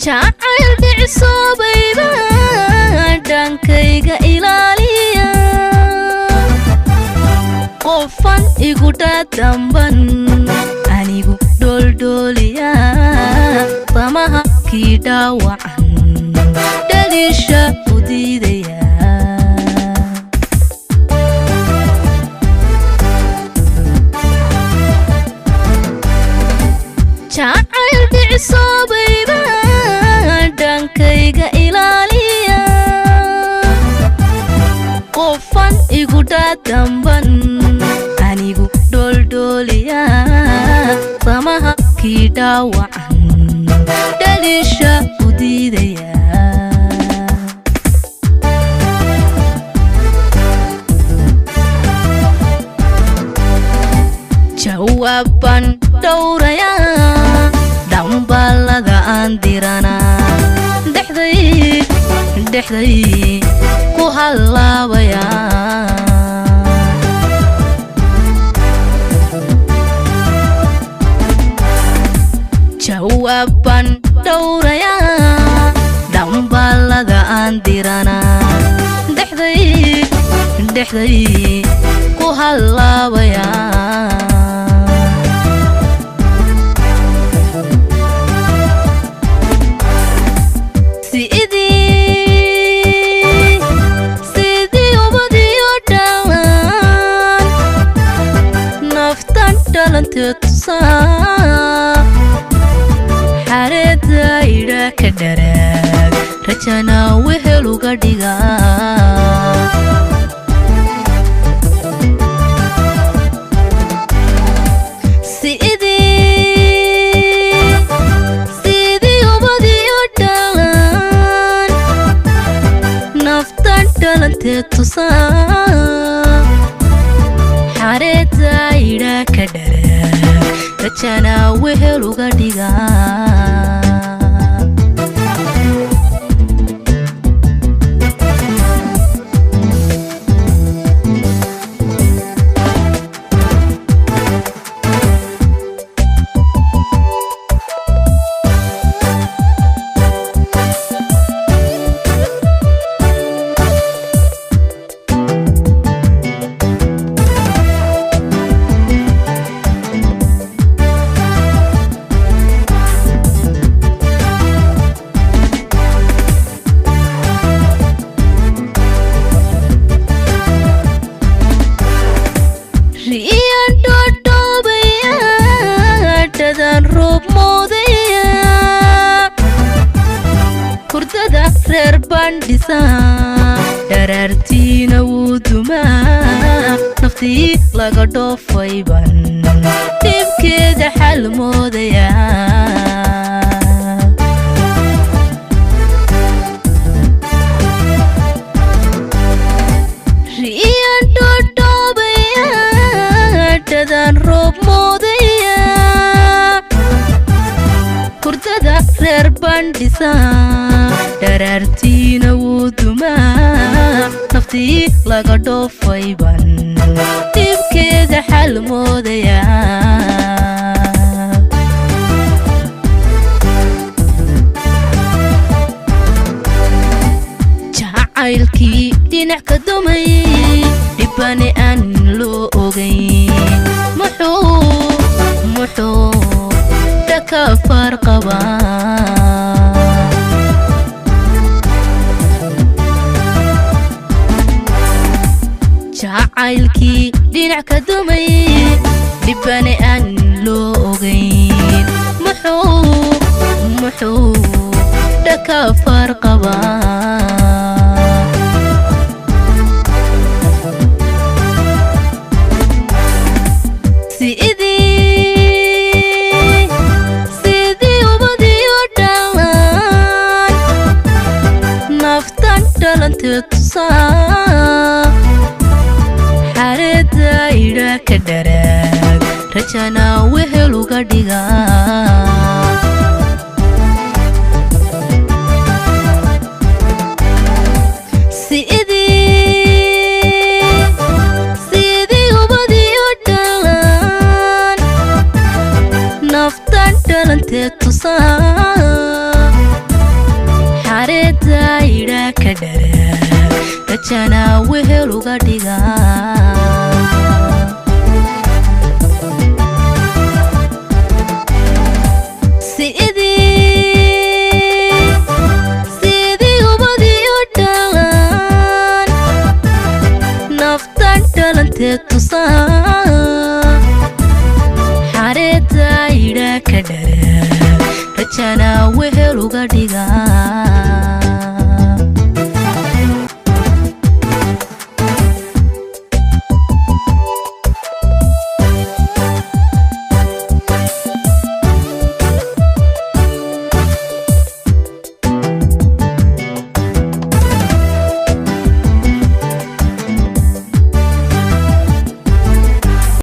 Jacayl dhicsobayba dhankayga ilaaliya, qofan igu dhadamban anigu dholdhooliya, samaha kii dhaawacan dhaliisha u diidaya. Jacayl dhicsobayba dhankayga ilaaliya, qofan igu dhadamban anigu dholdhooliya, samaha kii dhaawacan dhaliisha u diidaya. Jawaab baan dhowrayaa dhambaalada aan diranaa, dhexday dhexday ku hallaabaya. Jawaab baan dhowrayaa dhambaalada aan diranaa, dhexday dhexday ku hallaabaya. Sidii ubadiyo dhalan naftan dhalanteed tusaa, xareedda idha ka dharaag rajana wehel uga dhigaa. Sidii ubadiyo dhalan naftan dhalanteed tusaa, xareedda idha ka dharaag rajana wehel uga dhigaa. Riyan dhodhoobaya dhadan roob moodaya, hurdada reer baan dhisaa dharaartiina wuu dumaa, naftii laga dhoofay ban dhibkeeda xal moodaya. Riyan dhodhoobaya dhadan roob moodaya, hurdada reer baan dhisaa dharaartiina wuu dumaa, naftii laga dhoofay ban dhibkeeda xal moodaya. Jacaylkii dhinac ka dumay dhibane aan loo ogayn, muxuu dhakafar qabaa? Jacaylkii dhinac ka dumay dhibane aan loo ogayn, muxuu dhakafar qabaa? Sidii ubadiyo dhalan naftan dhalanteed tusaa, xareedda idha ka dharaag rajana wehel uga dhigaa. Sidii ubadiyo dhalan naftan dhalanteed tusaa, Rajana wehel uga dhiga. Sidii ubadii u dhalan, naftan dhalanteed tusaa, xareedda idhaa ka dharaag, rajana wehel uga dhiga.